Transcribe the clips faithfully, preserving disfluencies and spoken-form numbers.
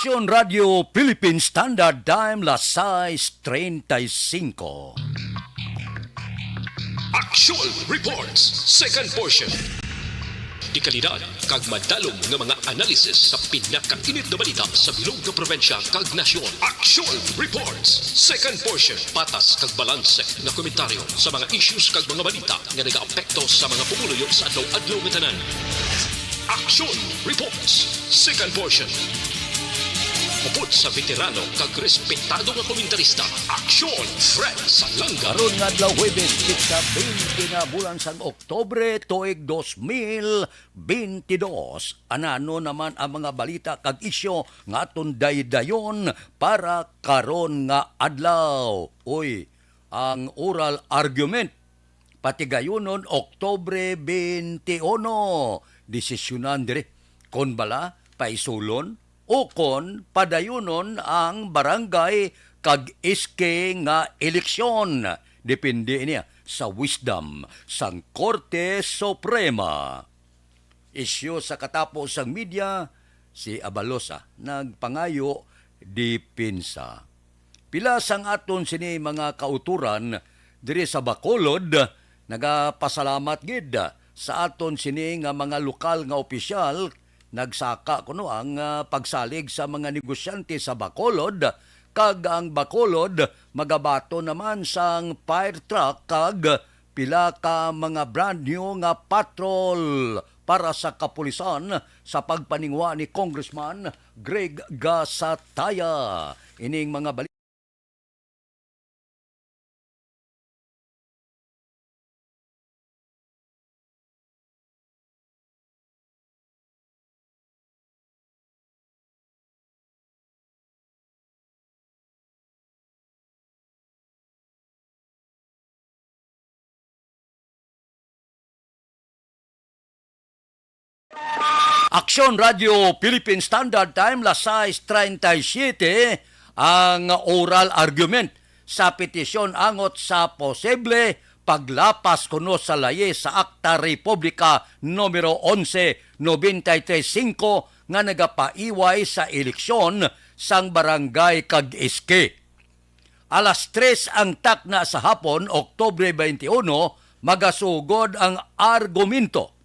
Aksyon Radio Philippine Standard Time, las sais treinta y cinco. Action Reports, second portion. Dekalidad kag madalom nga mga analysis sa pinakainit nga balita sa bilog nga probinsya kag nasyon. Action Reports, second portion. Patas kag balanse nga komentaryo sa mga issues kag mga balita nga nagaapekto sa mga pumuluyo sa adlaw-adlaw nga tanan. Action Reports, second portion. Upod sa veterano kag respetado nga komentarista, Action Fred Salanga. Karon nga adlaw, Huwebes, petsa twenty nga bulan sang Oktubre, tuig dos mil bentidós. Anano naman ang mga balita kag isyu nga aton daydayon para karon nga adlaw? Uy, ang oral argument. Patigayunon, Oktubre twenty-one, desisyonan diri kon bala paisulon ukon padayunon ang barangay kag S K nga eleksyon. Depende ini sa wisdom sang Korte Suprema. Isyu sa katapo sang media, si Abalosa nagpangayo depensa. Pila sang aton sini mga kautoran diri sa Bacolod nagapasalamat gid sa aton sini nga mga lokal nga opisyal. Nagsaka kuno ang, ah, pagsalig sa mga negosyante sa Bacolod, kag ang Bacolod magabaton naman sang fire truck kag pila ka mga brand new nga patrol para sa kapulisan sa pagpaningwa ni Congressman Greg Gasataya. Ining mga bali- Aksyon Radio Philippine Standard Time, las sais treinta y siete, ang oral argument sa petisyon angot sa posible paglapas kuno sa layi sa Akta Republika numero onse, noventa y tres cinco nga nagapaiway sa eleksyon sang barangay kag S K. Alas tres ang takna sa hapon, Oktubre twenty-one, magasugod ang argumento.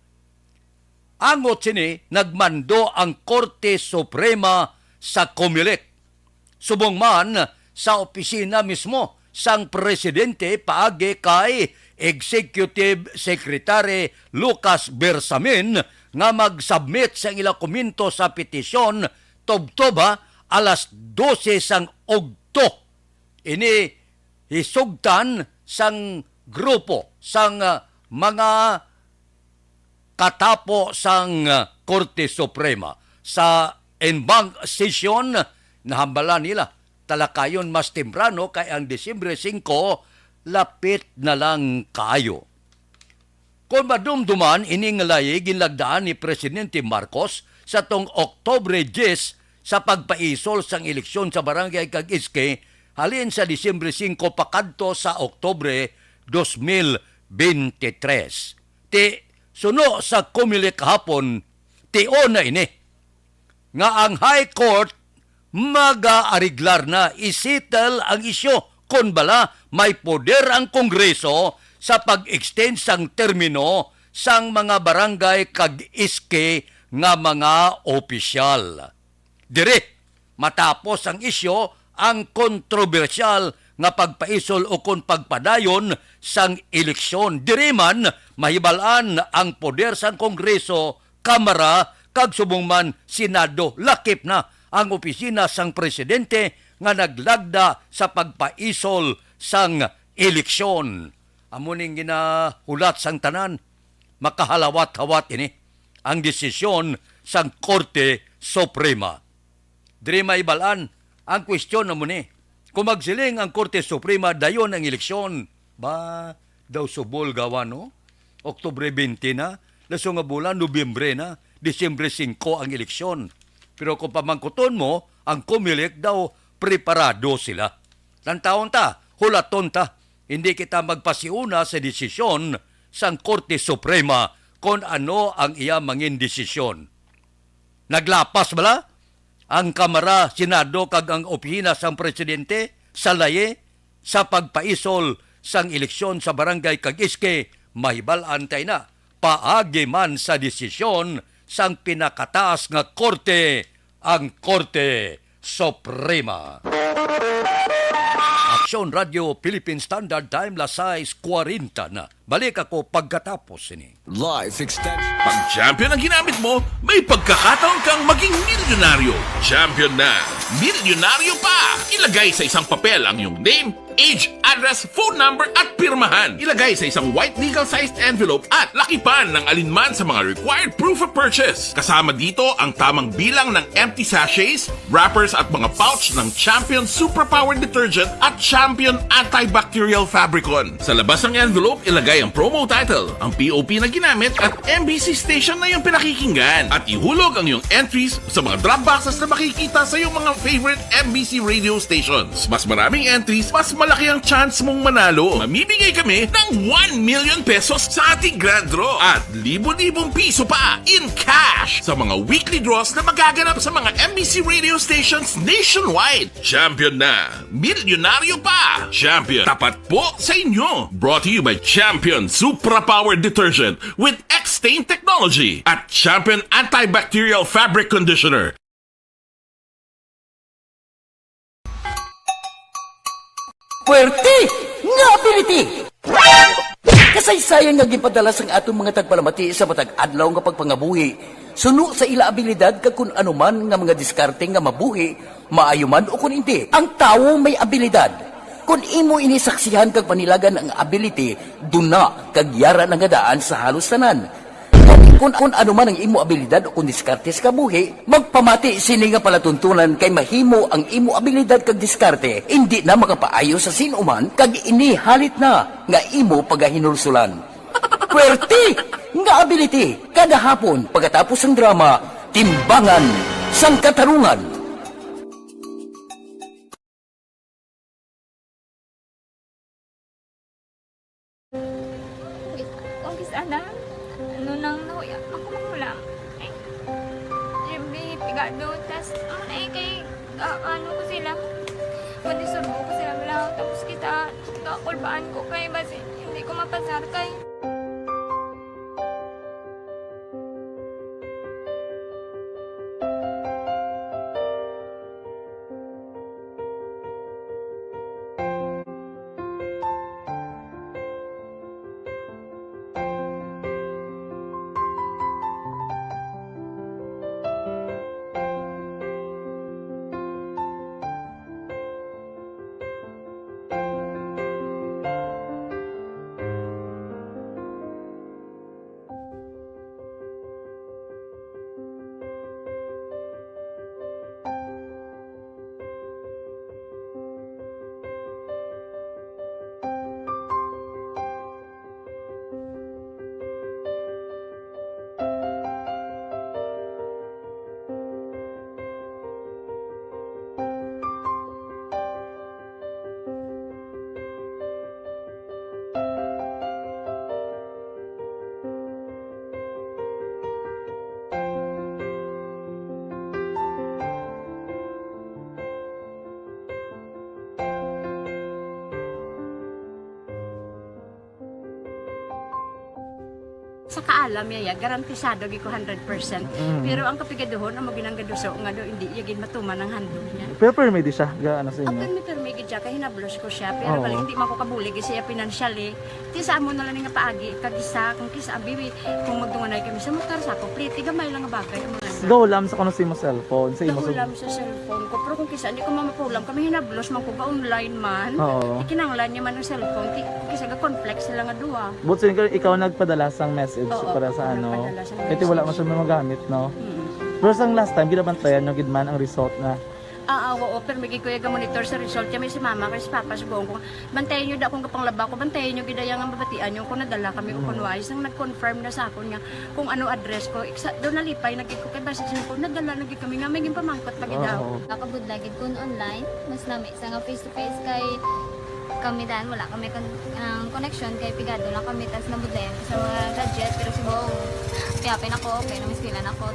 Angot sini, nagmando ang Korte Suprema sa Comelec, subong man sa opisina mismo sang presidente paagi kay Executive Secretary Lucas Bersamin nga mag-submit sang ila komento sa petisyon tubtob, ha, alas dose sang ugto. Ini hisugtan sang grupo sang, ah, mga katapo sang, ah, Korte Suprema. Sa en banc session, nahambalan nila talakayon mas temprano kay ang Disyembre singko lapit na lang kaayo. Kon madumduman, ini nga layi ginlagdaan ni Presidente Marcos sa tong Oktubre diyes sa pagpaisol sang eleksyon sa barangay kag S K halin sa Disyembre singko pakadto sa Oktubre dos mil bente tres. Ti, suno sa Comelec kahapon, tion na ini nga ang High Court mag-aariglar na, isettle ang isyu kon bala may poder ang Kongreso sa pag-extend sang termino sang mga barangay kag S K nga mga opisyal. Diri, matapos ang isyu ang kontrobersyal nga pagpaisol ukon pagpadayon sang eleksyon. Diri man mahibal-an ang poder sang Kongreso, Kamara, kag subong man Senado, lakip na ang opisina sang presidente nga naglagda sa pagpaisol sang eleksyon. Amo ning ginahulat sang tanan, makahalawat-hawat ini ang desisyon sang Korte Suprema. Diri maibal-an ang kwestiyon na mo ni. Kung magsiling ang Korte Suprema, dayon ang eleksyon, ba, daw subol gawa, no? Oktubre bente na, laso nga bulan, Nobyembre na, Disyembre singko ang eleksyon. Pero kung pamangkuton mo, ang Comelec daw preparado sila. Tantawon ta, hulaton ta. Hindi kita magpasiuna sa desisyon sang Korte Suprema kon ano ang iya mangin desisyon. Naglapas bala Ang Kamara, Senado, kag ang opisina sang Presidente sa layi sa pagpaisol sang eleksyon sa barangay kag iske, mahibal-an ta ina, paagi man sa desisyon sang pinakataas nga korte, ang Korte Suprema. Aksyon Radio Philippine Standard Time, las sais kuwarenta na. Balik ako pagkatapos sini. Life extension. Pag champion ang ginamit mo, may pagkakataon kang maging milyonaryo. Champion na, milyonaryo pa! Ilagay sa isang papel ang iyong name, age, address, phone number, at pirmahan. Ilagay sa isang white legal-sized envelope at lakipan ng alinman sa mga required proof of purchase. Kasama dito ang tamang bilang ng empty sachets, wrappers, at mga pouch ng Champion Superpower Detergent at Champion Antibacterial Fabricon. Sa labas ng envelope, ilagay ang promo title, ang P O P na ginamit, at M B C station na iyong pinakikinggan. At ihulog ang iyong entries sa mga drop boxes na makikita sa iyong mga favorite M B C radio stations. Mas maraming entries, mas malaki ang chance mong manalo. Mamimigay kami ng one million pesos sa ating grand draw at libo-libong piso pa in cash sa mga weekly draws na magaganap sa mga M B C radio stations nationwide. Champion na! Milyonaryo pa! Champion, tapat po sa inyo! Brought to you by Champion Supra Power Detergent with X-Stain Technology at Champion Antibacterial Fabric Conditioner. Puwerte nga ability! Kasaysayan nga ginpadala sang aton mga tagpalamati sa matag adlaw nga pagpangabuhi, suno sa ila abilidad kag kun ano man nga mga diskarte nga mabuhi, maayo man o kun indi. Ang tawo may abilidad. Kon imo ini saksihan kag panilagan ang ability, duna kag yara na nga daan sa halos tanan. Kon, kon ano man ang imo abilidad o kon diskarte sa kabuhi, magpamati sini nga palatuntunan kay mahimo ang imo abilidad kag diskarte indi na makapaayo sa sin-o man kag ini halit na nga imo pagahinulsulan. Puwerte nga ability kada hapon pagkatapos sang drama, Timbangan sang Katarungan. Kis-, kung kis-, ana, ano nang nahuya, makumakulang. Ay, Jimmy, pigado, tas, ano na eh, kay, ah, ano ko sila, madisurbo ko sila, wala, tapos kita, kakulbaan ko kay, basi, hindi ko mapasar kay. Sa kaalam niya, ya, garantisado gid ko hundred percent. Mm. Pero ang kapigaduhon, amo ginang gaduso nga do, hindi iya gid matuman ang handog niya. Pero permi di siya, ga-, ano sa inyo? Permi, permi gid siya, kay hinablos ko siya. Pero Oo. bali, hindi man ko kabulig siya financially. Ti sa amo na lang nga paagi, kag isa, kung kisa, abi, kung magdunganay kami sa motor, sa ako, pliti, gamay lang nga bagay, amo lang. Gahulam sa kuno sa imo cellphone, sa imo Gahulam sa cellphone ko, pero kung kisa, hindi ko mamapulam, kami hinablos man ko ga-online man. Oo. Ikinanglan niya man ang cellphone, ti, kung kisa ga-conflict sila nga duha. But so, ikaw, ikaw nagpadala sang message Oo, para sa ako ano? nagpadala sang Kasi wala man message. siya magamit, no? Mm. Pero sang last time, ginabantayan nyo gid man ang result na Ah, ah, oo, pero may gid ko iya ga-monitor sa result. Kami si mama, kay si papa, subong ko, bantayan nyo da kung kapanglaba ko, bantayan nyo gid iya nga mabatian nyo kung nadala kami o Mm. kung wala. Sang nag-confirm na sa akon nga kung ano address ko, iksa, do nalipay na gid ko kay basi siya ko, nadala na gid kami nga may ginpamangkot pa gid Oo. daw. Nakabudlay gid kun online, mas lami sa nga face to face kay kami dan wala kami kon-, ang connection kay pigado lang kami tas nabudlayan ko sa mga gadget pero subong kaya pa nako okay na mas pila nako.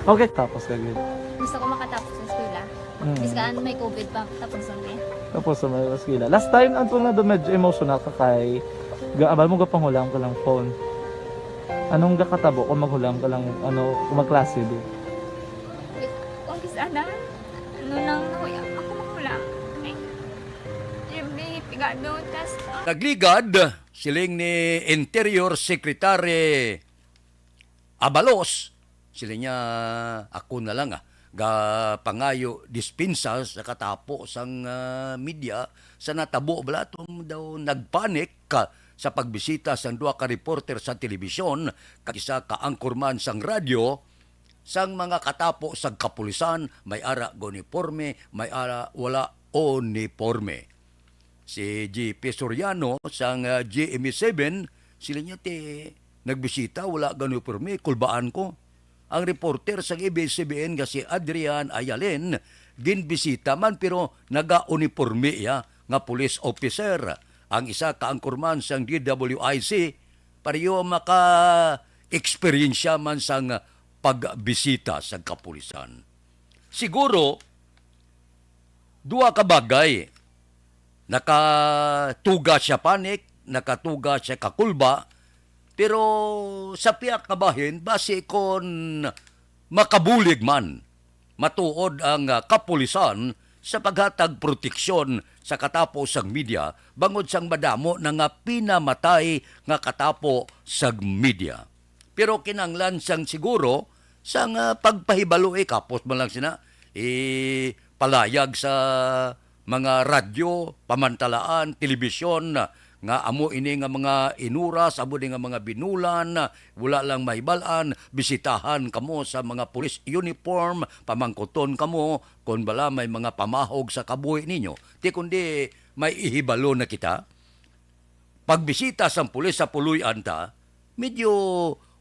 Okay, tapos ka gid. Gusto ko makatapos sa eskwela. Mm. Biskan may covid pa, tapos, okay. Tapos sa may eskwela. Last time, ang tunga doon, medyo emotional ka kay ga-, abal mo, gapanghulam ka lang phone. Anong gakatabo kung maghulam ka lang, ano, kung magklase, di? Wait, kung kis-, ano? Ano nang nahuya? Ako maghulam. Ay, Jimmy, pigado, tas, ah. Nagligad, siling ni Interior Secretary Abalos, sila niya, "Ako na lang, ah, gapangayo dispensa sa katapo sang, ah, media sa natabo bala." Aton daw nagpanik, ah, sa pagbisita sang duha ka reporter sa telebisyon kag isa ka anchorman sang radyo, sang mga katapo sang kapulisan, may ara ga uniporme, may ara wala uniporme. Si G P Soriano sang, ah, G M A seven, sila niya, "Ti nagbisita, wala gani pirmi, kulbaan ko." Ang reporter sang A B S C B N nga si Adrian Ayalen, ginbisita man pero naga-uniporme iya nga police officer. Ang isa ka anchorman sang D W I C, pareho maka-eksperyensya man sang pagbisita sa kapulisan. Siguro, duha ka bagay. Nakatuga siya panik, nakatuga siya kakulba, pero sa pihak nga bahin, basi kon makabulig man, matuod ang, ah, kapulisan sa paghatag proteksyon sa katapo sang media bangod sang madamo na nga pinamatay nga katapo sang media. Pero kinahanglan sang siguro sang, ah, pagpahibalo, eh, kapos man lang sina, eh, palayag sa mga radyo, pamantalaan, telebisyon, nga amo ini nga mga inuras, amo ini nga mga binulan, wala lang mahibal-an, bisitahan kamo sa mga police uniform, pamangkuton kamo kon bala may mga pamahog sa kabuhi ninyo. Ti kundi may ihibalo na kita. Pagbisita sang pulis sa puloy-an ta, medyo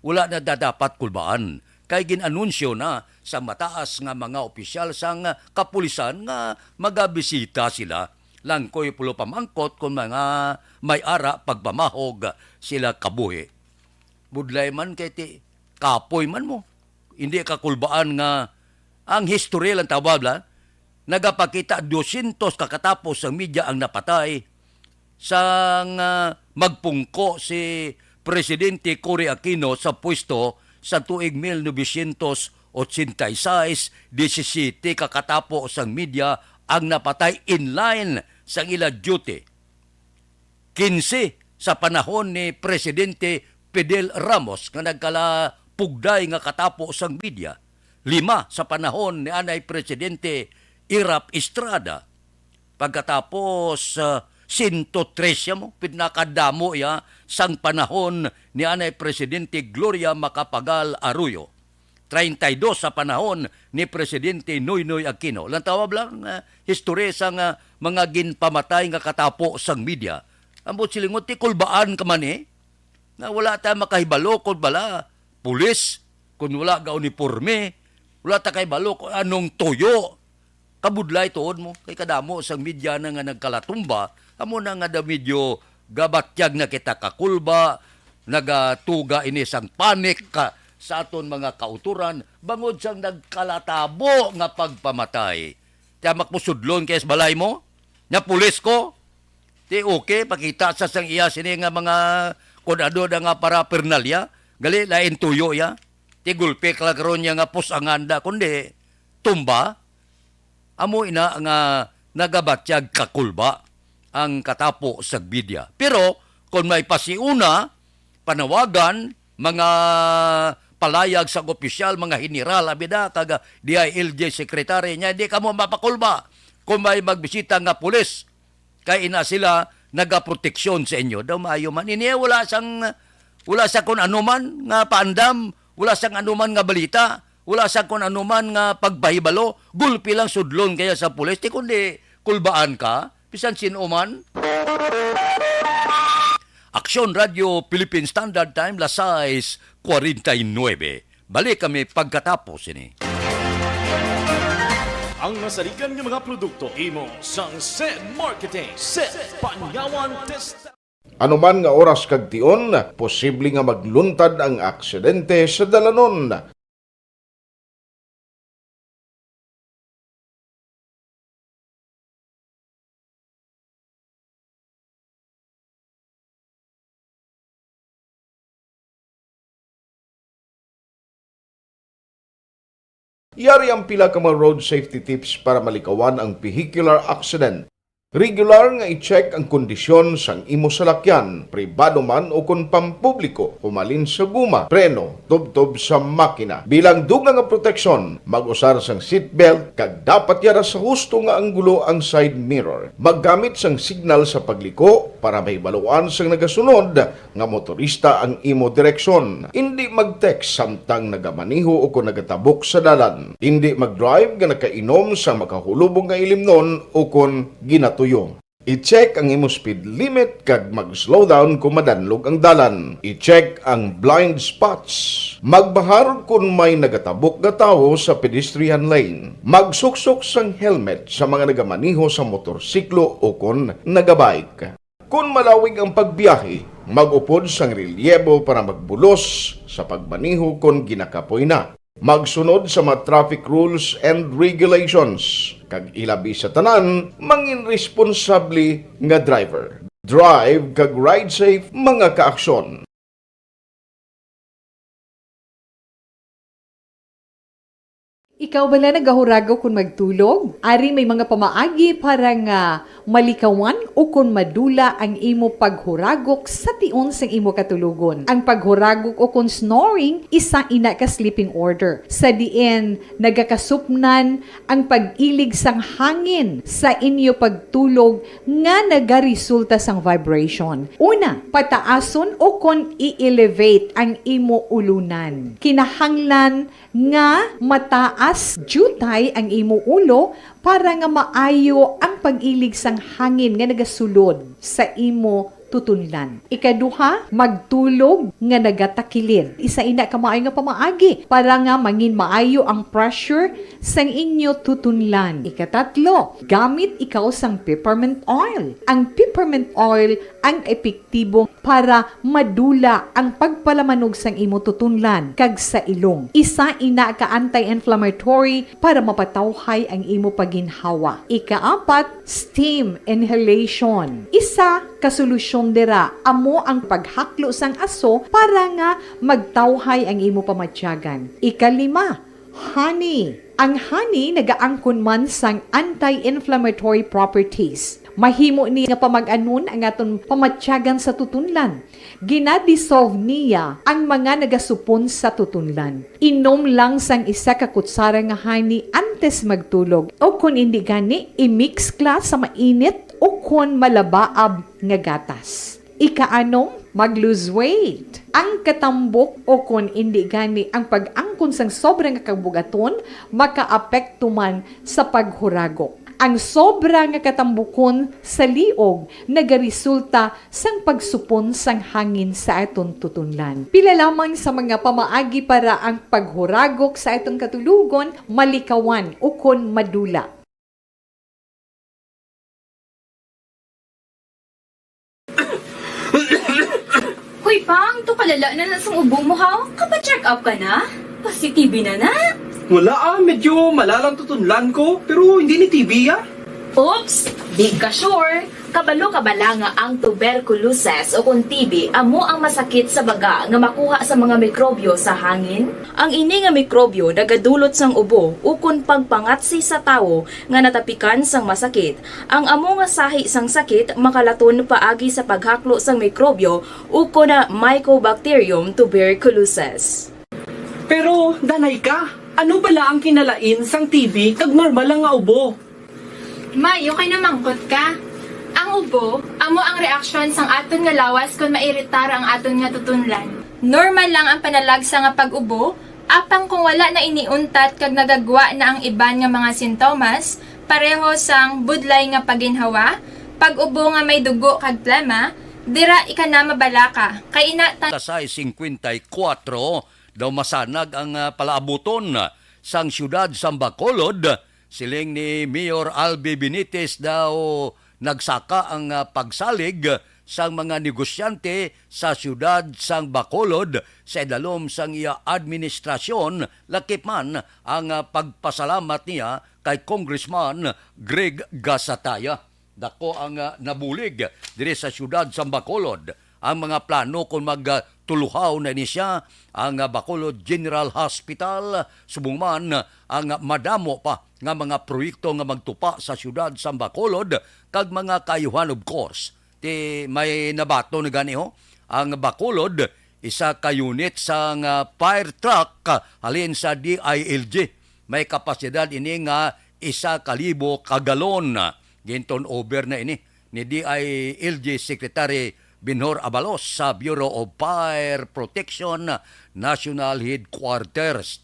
wala na da-, dapat kulbaan, kay gin-anunsyo na sa mataas nga mga opisyal sang kapulisan nga magabisita sila. Langkoy pulo pamangkot kon mga may ara pagpamahog sila kabuhi. Budlay man kay ti kapoy man mo. Hindi ka kulbaan nga ang history lang tawag la, nagapakita dosyentos ka katapo sang media ang napatay sang, ah, magpungko si Presidente Cory Aquino sa pwesto sa tuig mil novecientos ochenta y seis, disisyete ka katapo sang media ang napatay in line sang ila duty. Kinse sa panahon ni Presidente Fidel Ramos nga nagkalapugday nga katapo sang media, lima sa panahon ni anay Presidente Erap Estrada. Pagkatapos, ah, sento tres ya mo, pinakadamo ya sang panahon ni anay Presidente Gloria Macapagal Arroyo. Treinta y dos sa panahon ni Presidente Noynoy Aquino. Lang tawag lang, ah, history sa nga mga ginpamatay nga katapo sang media. Ang buot silingon, ti kulbaan ka man, eh, nga wala ta makahibalo kung bala pulis, kung wala ga uniporme, wala ta kahibalo kung anong tuyo. Kabudlay tuod mo, kay kadamo sang media na nga nagkalatumba, amo na nga da medyo gabatyag na kita kakulba, nagatuga ini sang panik ka sa aton mga kauturan, bangod sang nagkalatabo nga pagpamatay. Tiyamak mo sudlon kay sa balay mo, nga pulis ko, ti okay, pakita sa sang iya sini nga mga kung ano na nga paraphernalia, gali lain tuyo ya. Ti gulpi ka lang karon niya nga pusangan da, kundi tumba. Amo ina nga nagabatyag kakulba ang katapo sa media. Pero kung may pasiuna, panawagan, mga palayag sa opisyal, mga general, abi da, kag D I L G secretary niya, di kamo mapakulba kung may magbisita nga pulis. Kay ina sila nagaproteksyon sa inyo. Daw maayo man. Ini wala sang, wala sa kun ano man nga paandam, wala sang ano man nga balita, wala sang kun ano man nga pagpahibalo. Gulpi lang sudlon kaya sa pulis. Ti kundi kulbaan ka, bisan sin-o man. Aksyon Radio Philippine Standard Time, las sais cuarenta y nueve. Balik kami pagkatapos sini. Ang masaligan nga mga produkto imo sang Sen Marketing, Sen Panyawan Test. Anuman nga oras kag tion, posible nga magluntad ang aksidente sa dalanon. Yari ang pila ka mga road safety tips para malikawan ang vehicular accident. Regular nga i-check ang kondisyon sang imo salakyan, pribado man o kon pampubliko, humalin sa guma, preno, tubtob sa makina. Bilang dugang nga proteksyon, mag-usar sang seatbelt kag dapat yara sa husto nga anggulo ang side mirror. Maggamit sang signal sa pagliko para mahibaluan sang nagasunod nga motorista ang imo direksyon. Indi mag-text samtang nagamaneho o kon nagatabok sa dalan. Indi mag-drive nga nakainom sa makahulubong nga ilimnon o kon ginatuyo. I-check ang imo speed limit kag mag-slow down kung madanlog ang dalan. I-check ang blind spots. Magbahar kon may nagatabok nga tawo sa pedestrian lane. Magsuksok sang helmet sa mga nagamaneho sa motorsiklo o kon nagabike. Kon malawig ang pagbiyahe, mag-upod sang relyebo para magbulos sa pagmaneho kon ginakapoy na. Magsunod sa mga traffic rules and regulations, kag ilabi sa tanan, mangin responsable nga driver. Drive kag ride safe, mga kaaksyon. Ikaw bala nagahuragok kon magtulog? Ari may mga pamaagi para nga malikawan o kon madula ang imo paghuragok sa tion sang imo katulogon. Ang paghuragok o kon snoring, isa ina ka sleeping order, sa diin nagakasupnan ang pag-ilig sang hangin sa inyo pagtulog nga nagaresulta sang vibration. Una, pataason o kon i-elevate ang imo ulunan. Kinahanglan nga mataas diutay ang imo ulo para nga maayo ang pag-ilig sang hangin nga nagasulod sa imo tutunlan. Ikaduha, magtulog nga nagatakilid. Isa ina ka maayo nga pamaagi para nga mangin maayo ang pressure sang inyo tutunlan. Ikatatlo, gamit ikaw sang peppermint oil. Ang peppermint oil ang epektibo para madula ang pagpalamanog sang imo tutunlan kag sa ilong. Isa ina ka anti-inflammatory para mapatawhay ang imo pagginhawa. Ikaapat, steam inhalation. Isa ka solusyon dira amo ang paghaklo sang aso para nga magtawhay ang imo pamatyagan. Ikalima, honey. Ang honey nagaangkon man sang anti-inflammatory properties. Mahimo ni nga pamag-anon ang aton pamatyagan sa tutunlan. Ginadissolve niya ang mga nagasupon sa tutunlan. Inom lang sang isa ka kutsara nga honey antes magtulog, o kon indi gani, i-mix kla sa mainit o kon malabaab nga gatas. Ikaanom, mag-lose weight. Ang katambok o kon indi gani ang pag-angkon sang sobra nga kabugaton makaapekto man sa paghuragok. Ang sobra nga katambukon sa liog nagaresulta sang pagsupon sang hangin sa aton tutunlan. Pila lamang sa mga pamaagi para ang paghuragok sa aton katulogon malikawan ukon madula. Hoy, Pang, to kalala na na sang ubo mo, ha? Kapa-check up ka na? Pasi-T B na na? Wala, ah, medyo malalang tutunlan ko, pero hindi ni T B, ah. Oops! Di ka sure? Kabalo ka bala nga ang tuberculosis o kon T B amo ang masakit sa baga nga makuha sa mga mikrobyo sa hangin? Ang ini nga mikrobyo nagadulot sang ubo ukon pagpangatsi sa tawo nga natapikan sang masakit. Ang amo nga sahi sang sakit makalaton paagi sa paghaklo sang mikrobyo ukon na Mycobacterium tuberculosis. Pero, danay ka, ano bala ang kinalain sang T B kag normal lang nga ubo? May, okay na mangkot ka. Ang ubo, amo ang reaksyon sang aton nga lawas kon mairitar ang aton nga tutunlan. Normal lang ang panalagsa nga pag-ubo, apang kung wala na ini untat kag nagagwa na ang iban nga mga sintomas, pareho sang budlay nga pagginhawa, pag-ubo nga may dugo kag plema, dira ika na mabalaka, kay ina ta- Kasay singkwenta y kuwatro daw masanag ang, ah, palaabuton sang siyudad sang Bacolod. Siling ni Mayor Albi Benitez daw nagsaka ang, ah, pagsalig sang mga negosyante sa siyudad sang Bacolod sa idalom sang iya administrasyon, lakip man ang, ah, pagpasalamat niya kay Congressman Greg Gasataya. Dako ang, ah, nabulig diri sa siyudad sang Bacolod. ang mga plano kon magtuluhaw na ni siya ang, ah, Bacolod General Hospital, subong man ang madamo pa nga mga proyekto nga magtupa sa siyudad sang Bacolod kag mga kaayuhan, of course. Ti may nabaton na gani, ho, ang Bacolod, isa ka unit sang, ah, fire truck, ah, halin sa D I L G. May kapasidad ini nga isa ka libo ka galon. Gin-turnover na ini ni D I L G Secretary Benhur Abalos sa Bureau of Fire Protection National Headquarters.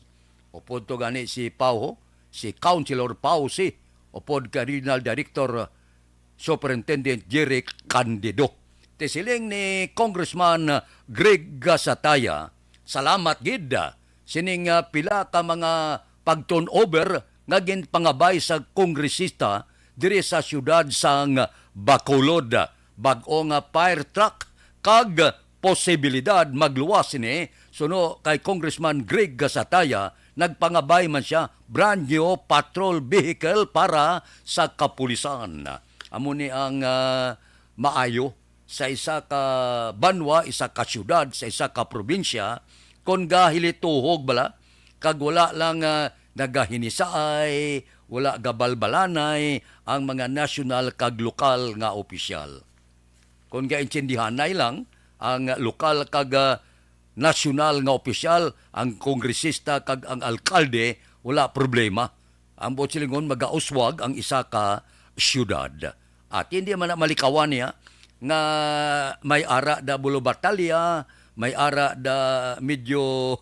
Upod to gani si Pau, ho, si Councilor Pau, si upod kay Regional Director Superintendent Jerry Candido. Ti siling ni Congressman Greg Gasataya, salamat gid, ah, sining, ah, pila ka mga pag-turnover nga ginpangabay sa kongresista diri sa siyudad sang Bacolod, bag-o nga fire truck kag posibilidad magluwas sini. Suno kay Congressman Greg Gasataya, nagpangabay man sia brand new patrol vehicle para sa kapulisan. Amo ni ang, ah, maayo sa isa ka banwa, isa ka siyudad, sa isa ka probinsya, kon gahilituhog bala, kag wala lang, ah, nagahinisaay, wala gabalbalanay ang mga nasyonal kag lokal nga opisyal. Kon gaintindihanay lang ang lokal kag, ah, nasyonal nga opisyal, ang kongresista kag ang alkalde, wala problema. Ang buot silingon, magauswag ang isa ka siyudad. At hindi man na malikawan niya nga may ara da bulo batalya, may ara da medyo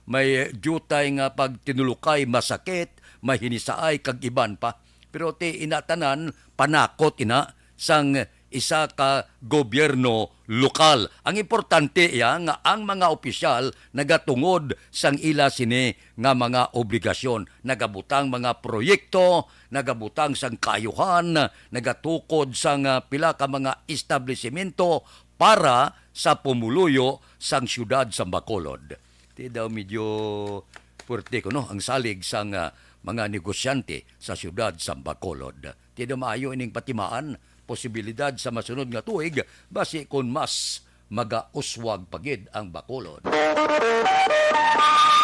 may diutay nga pagtinulukay, masakit, may hinisaay, kag iban pa. Pero ti ina tanan, panakot ina sang isa ka gobyerno lokal. Ang importante iya nga ang mga opisyal nagatungod sang ila sini nga mga obligasyon, nagabutang mga proyekto, nagabutang sang kaayuhan, nagatukod sang, ah, pila ka mga establisimento para sa pumuluyo sang siyudad sang Bacolod. Ti daw medyo puwerte kuno ang salig sang, ah, mga negosyante sa siyudad sang Bacolod. Ti daw maayo ining patimaan, posibilidad sa masunod nga tuig, basi kon mas magauswag pa gid ang Bacolod.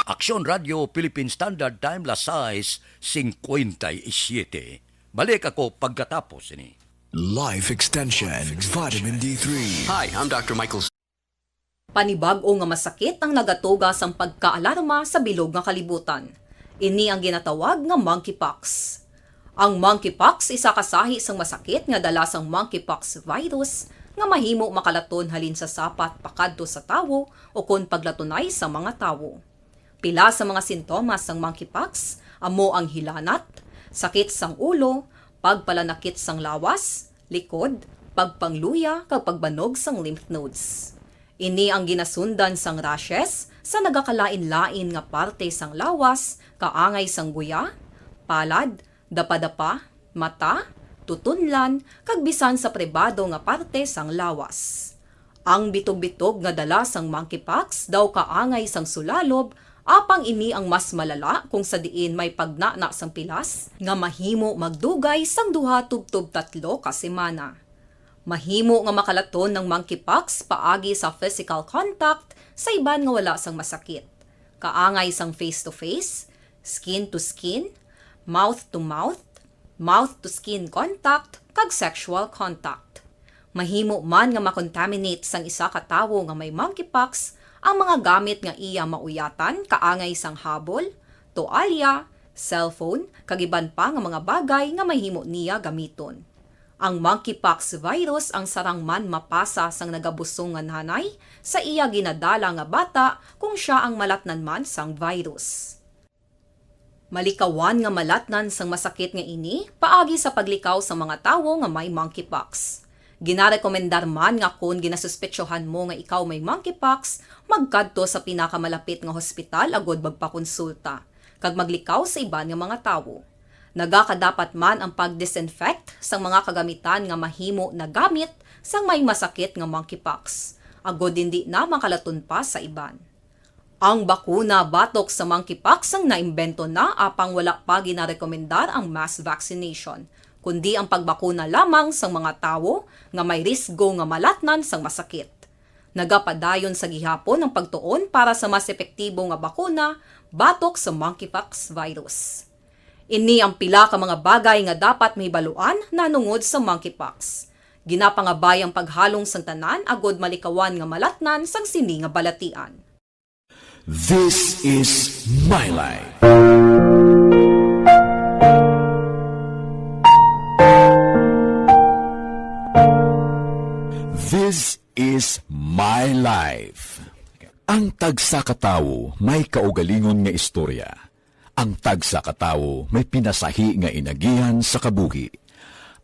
Aksyon Radio Philippine Standard Time, las sais cincuenta y siete. Balik ako pagkatapos ini. Life Extension, Vitamin D three. Hi, I'm Doctor Michael. Panibag-o nga masakit ang nagatuga sang pagkaalarma sa bilog nga kalibutan. Ini ang ginatawag nga monkeypox. Ang monkeypox isa ka sahi sang masakit nga dala sang monkeypox virus nga mahimo makalaton halin sa sapat pakadto sa tawo o kon paglatunay sa mga tawo. Pila sa mga sintomas sang monkeypox amo ang hilanat, sakit sang ulo, pagpalanakit sang lawas, likod, pagpangluya, kag pagbanog sang lymph nodes. Ini ang ginasundan sang rashes sa nagakalain-lain nga parte sang lawas, kaangay sang guya, palad, dapadapa, mata, tutunlan, kag bisan sa pribado nga parte sang lawas. Ang bitog-bitog nga dala sang monkeypox daw kaangay sang sulalob, apang ini ang mas malala kung sa diin may pagnana sang pilas nga mahimo magdugay sang duha tubtob tatlo ka semana. Mahimo nga makalaton ang monkeypox paagi sa physical contact sa iban nga wala sang masakit, kaangay sang face-to-face, skin-to-skin, mouth-to-mouth, mouth-to-skin contact, kag sexual contact. Mahimo man nga makontaminate sang isa ka tawo nga may monkeypox ang mga gamit nga iya mauyatan, kaangay sang habol, toalya, cellphone, kag iban pa nga mga bagay nga mahimo niya gamiton. Ang monkeypox virus ang sarang man mapasa sang nagabusong nga nanay sa iya ginadala nga bata kung sia ang malatnan man sang virus. Malikawan nga malatnan sang masakit nga ini paagi sa paglikaw sa mga tawo nga may monkeypox. Ginarekomendar man nga kon ginasuspetsohan mo nga ikaw may monkeypox, magkadto sa pinakamalapit nga hospital agud magpakonsulta kag maglikaw sa iban nga mga tawo. Nagakadapat man ang pag-disinfect sang mga kagamitan nga mahimo nagamit sang may masakit nga monkeypox, agud indi na makalaton pa sa iban. Ang bakuna batok sa monkeypox ang naimbento na, apang wala pa ginarekomendar ang mass vaccination, kundi ang pagbakuna lamang sang mga tawo nga may risgo nga malatnan sang masakit. Nagapadayon sa gihapon ang pagtuon para sa mas epektibo nga bakuna batok sa monkeypox virus. Ini ang pila ka mga bagay nga dapat mahibaluan nanungod sa monkeypox. Ginapangabay ang paghalong sang tanan agod malikawan nga malatnan sang sini nga balatian. This is my life. This is my life. Ang tagsa ka tawo may kaugalingon nga istorya. Ang tagsa ka tawo may pinasahi nga inagihan sa kabuhi.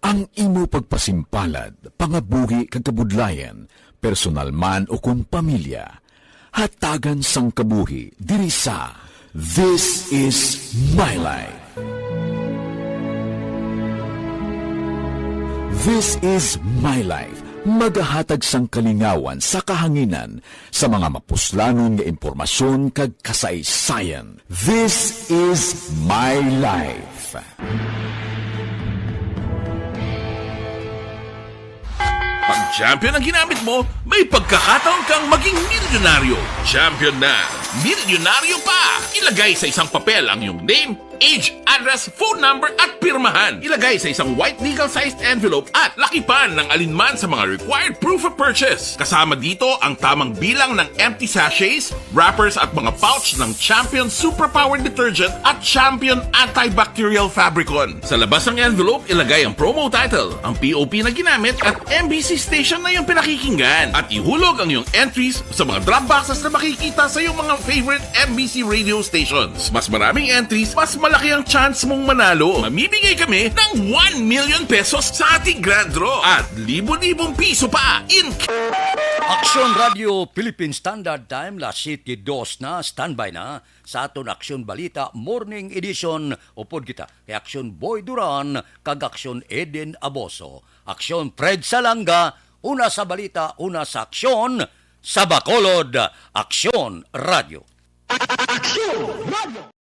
Ang imo pagpasimpalad, pangabuhi kag kabudlayan, personal man o kon pamilya, hatagan sang kabuhi diri sa This is my life. This is my life. Magahatag sang kalingawan sa kahanginan sa mga mapuslanon nga impormasyon kag kasaysayan. This is my life. Pag champion ang ginamit mo, may pagkakataon kang maging milyonaryo. Champion na, milyonaryo pa! Ilagay sa isang papel ang iyong name, age, address, phone number at pirmahan. Ilagay sa isang white legal-sized envelope at lakipan ng alinman sa mga required proof of purchase. Kasama dito ang tamang bilang ng empty sachets, wrappers at mga pouch ng Champion Superpower Detergent at Champion Antibacterial Fabricon. Sa labas ng envelope, ilagay ang promo title, ang P O P na ginamit at M B C station na iyong pinakikinggan. At ihulog ang iyong entries sa mga drop boxes na makikita sa iyong mga favorite M B C radio stations. Mas maraming entries, mas malaki ang chance mong manalo. Mamimigay kami ng one million pesos sa ating grand draw at libo-libong piso pa in Aksyon Radio Philippine Standard Time, las siete dos na, standby na sa aton Aksyon Balita Morning Edition. Upod kita kay Aksyon Boy Duran kag Aksyon Eden Aboso. Aksyon Fred Salanga, una sa balita, una sa aksyon, sa Bacolod, Aksyon Radio. Aksyon Radio!